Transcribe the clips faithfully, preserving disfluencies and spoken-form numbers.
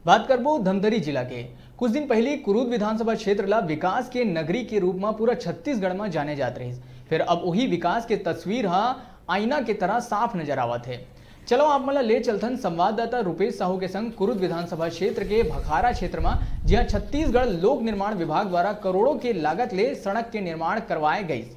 बात करबो धमतरी जिला के। कुछ दिन पहिली कुरूद विधानसभा क्षेत्र ला विकास के नगरी के रूप म पूरा छत्तीसगढ़ म जाने जात रहिस, फिर अब उही विकास के तस्वीर ह आईना के तरह साफ नजर आवत हे। चलो आप मन ला ले चलथन संवाददाता रूपेश साहू के संग कुरूद विधानसभा क्षेत्र के भखारा क्षेत्र म, जिहां छत्तीसगढ़ लोक निर्माण विभाग द्वारा करोड़ों के लागत ले सड़क के निर्माण करवाए गइस।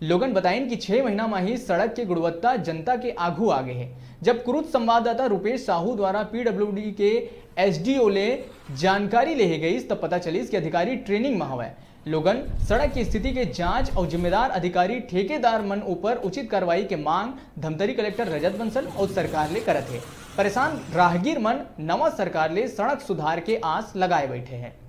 लोगन बताइन कि छह महीना म ही सड़क के गुणवत्ता जनता के आघू आ गे हे। जब कुरूद संवाददाता रूपेश साहू द्वारा पीडब्ल्यूडी के एसडीओ ले जानकारी लेहे गइस, तब पता चलिस कि अधिकारी ट्रेनिंग म हवय। लोगन सड़क की स्थिति के जांच अउ जिम्मेदार अधिकारी ठेकेदार मन ऊपर उचित कार्रवाई के मांग धमतरी कलेक्टर रजत बंसल अउ सरकार ले करत हे। परेशान राहगीर मन नवा सरकार ले सड़क सुधार के आस लगाए बैठे हैं।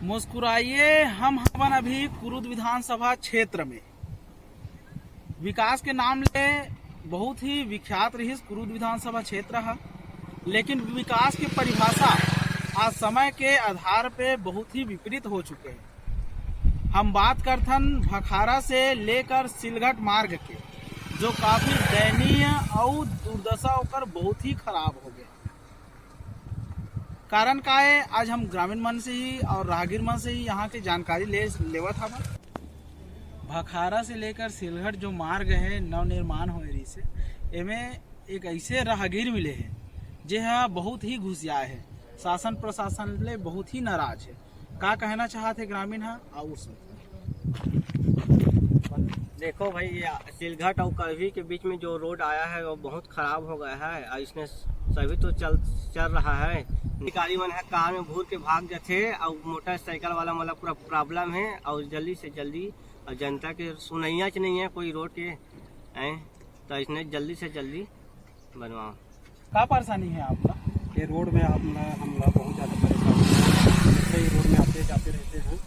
मुस्कुराइए, हम हवन अभी कुरुद विधानसभा क्षेत्र में। विकास के नाम ले बहुत ही विख्यात रहिस कुरुद विधानसभा क्षेत्र ह, लेकिन विकास के परिभाषा आज समय के आधार पे बहुत ही विपरीत हो चुके हैं। हम बात करथन भखारा से लेकर सिलघट मार्ग के, जो काफी दयनीय अउ दुर्दशा ओकर बहुत ही खराब हो गए। कारण का है, आज हम ग्रामीण मन से ही और राहगीर मन से ही यहाँ के जानकारी ले लेवत हवन। भखारा से लेकर सिलघट जो मार्ग है, नवनिर्माण होए रहिस हे, एमे एक ऐसे राहगीर मिले हैं, जे ह बहुत ही घुसियाए है, शासन प्रशासन ले बहुत ही नाराज है। का कहना चाहत हे ग्रामीण ह, आऊ सुन। देखो भाई, ये सिलघट और करवी के बीच में जो रोड आया है, वो बहुत खराब हो गया है और इसमें सभी तो चल चल रहा है। अधिकारी मन है कार में भूर के भाग जाते और मोटरसाइकिल वाला मतलब पूरा प्रॉब्लम है और जल्दी से जल्दी और जनता के सुनैया च नहीं है कोई रोड के, हैं, तो इसने जल्दी से जल्दी बनवाओ। का परेशानी है आपका? ये रोड में हम ला, हम ला बहुत ज़्यादा परेशान हैं। जैसे ही रोड में आते जाते रहते हैं,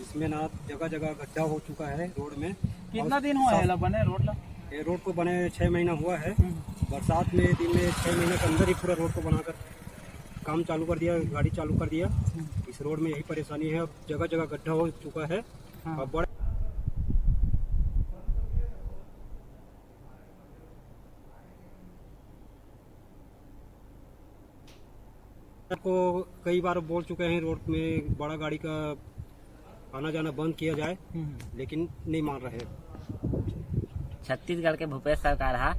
इसमें ना जगह जगह गड्ढा हो चुका है रोड में। कितना और दिन हुआ है सब ला बने रोड ला? ये रोड को बने छः महीना हुआ है। हम्म। बरसात में दिन में छः महीने के अंदर ही पूरा रोड को बनाकर काम चालू कर दिया, गाड़ी चालू कर दिया। हम्म। इस रोड में यही परेशानी है, अब जगह जगह गड्ढा हो चुका है। हाँ। अब बड़े को कई बार बोल चुके हैं रोड में बड़ा गाड़ी का आना जाना बंद किया जाए, हम्म। लेकिन नहीं मान रहे। छत्तीसगढ़ के भूपेश सरकार हा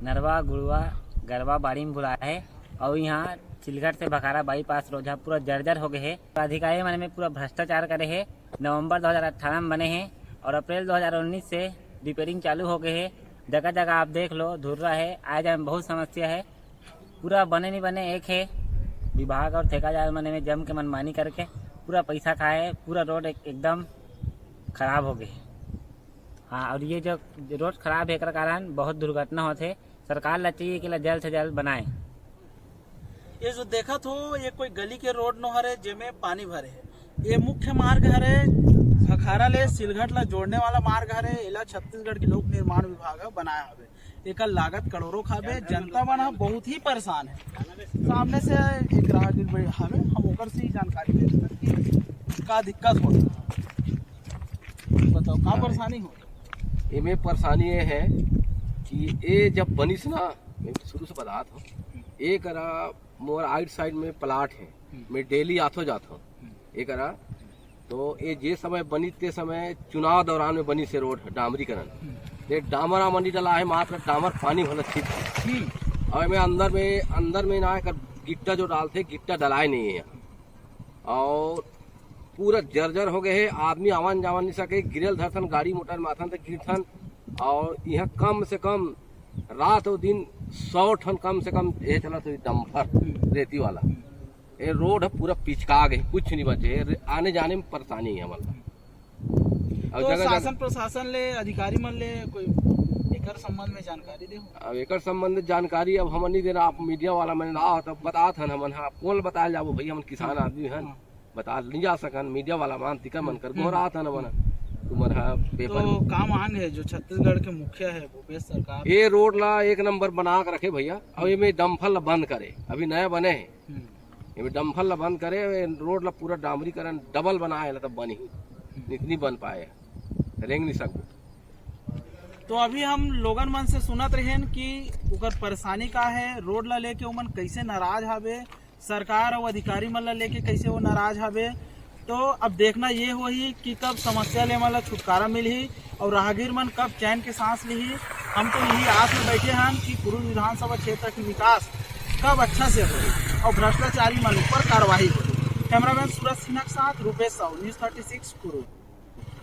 नरवा, गुड़वा, गरवा बाड़ी में बुलाया है और यहाँ चिलघट से भखारा बाईपास रोड हा पूरा जर्जर हो गए है। अधिकारी मन में पूरा भ्रष्टाचार करे है। नवंबर दो हज़ार अठारह में बने हैं और अप्रैल दो हज़ार उन्नीस से रिपेयरिंग चालू हो गए है। जगह जगह आप देख लो, धुर्रा है, आए जाए में बहुत समस्या है। पूरा बने नहीं बने एक है, विभाग और ठेकेदार मन में जम के मनमानी करके पूरा पैसा खाए, पूरा रोड एक, एकदम खराब हो गए। हाँ, और ये जो रोड खराब है, एकर कारण बहुत दुर्घटना होते। सरकार ला चाहिए कि ला जल्द से जल्द बनाए। ये जो देखत हो, ये कोई गली के रोड नो हरे, जेमे पानी भरे है। ये मुख्य मार्ग हरे, भखारा ले सिलघट ला जोड़ने वाला मार्ग हरे। एला छत्तीसगढ़ के लोक निर्माण विभाग ह बनाया हवे। एकर लागत करोड़ों खाबे। जनता मन ह बहुत ही परेशान है। सामने से एक राहगीर हवे, हम ओकर से ही जानकारी लेथन कि का दिक्कत होता। बताओ, का परेशानी हो? एमे परेशानी ये है कि ये जब बनिस ना, मैं शुरू से बतात हूँ, ये करा मोर आइट साइड में प्लाट है, हम्म। मैं डेली आथो जाथो। हम्म। ये करा तो ये जे समय बनी, ते समय चुनाव दौरान में बनी से रोड डामरीकरण। हम्म। ये डामर आमर नहीं डला है, मात्र डामर पानी वाला चीज है। हम्म। और मैं अंदर में, अंदर में ना कर गिट्टा जो डालते, गिट्टा डलाए नहीं है। और पूरा जर्जर हो गए है। आदमी आवन जावन नहीं सके, गिरल धरथन, गाड़ी मोटर माथन तक गिरथन। और यहाँ कम से कम रात और दिन सौ ठन कम से कम ये चला तो डंपर रेती वाला। ये रोड है पूरा पिचका गए, कुछ नहीं बचे है। रे-, आने जाने में परेशानी है हमारा। और तो जगह जगह शासन प्रशासन ले, अधिकारी मन ले कोई एकर संबंध में जानकारी दे हो? अब एकर संबंध जानकारी अब हमन नहीं देना, आप मीडिया वाला मन रहा तो बतात हन हमन, हाँ, कौन बताया जाबो भैया, हमन किसान आदमी हन, हाँ। बता नहीं जा सकन, मीडिया वाला मान तिकर मन कर हम्म। गोहरात हन हमन, तुमन हा पेपर तो में। का मांग है जो छत्तीसगढ़ के मुखिया है भूपेश सरकार? ये रोड ला एक नंबर बना के रखे भैया, और ये में डंफल ला बंद करे, अभी नया बने है। हम्म। ये डंफल ला बंद करे, ये रोड ला पूरा डामरीकरण डबल बनाए ला तब बनी, इतनी बन पाए। रेंग नहीं सकबो। तो अभी हम लोगन मन से सुनत रहेन कि ओकर परेशानी का है, रोड ला लेके ओमन कैसे नाराज हावे, सरकार अउ अधिकारी मन ला लेके कैसे वो नाराज हावे। तो अब देखना ये होही कि कब समस्या ले मन ला छुटकारा मिलही अउ राहगीर मन कब चैन के सांस लिही। हम तो यही आस में बैठे हन कि कुरूद विधानसभा क्षेत्र के विकास कब अच्छा से होही अउ भ्रष्टाचारी मन ऊपर कार्रवाई होही। कैमरामैन सूरज सिन्हा के साथ Rupesh Sahu, news thirty six, Kurud.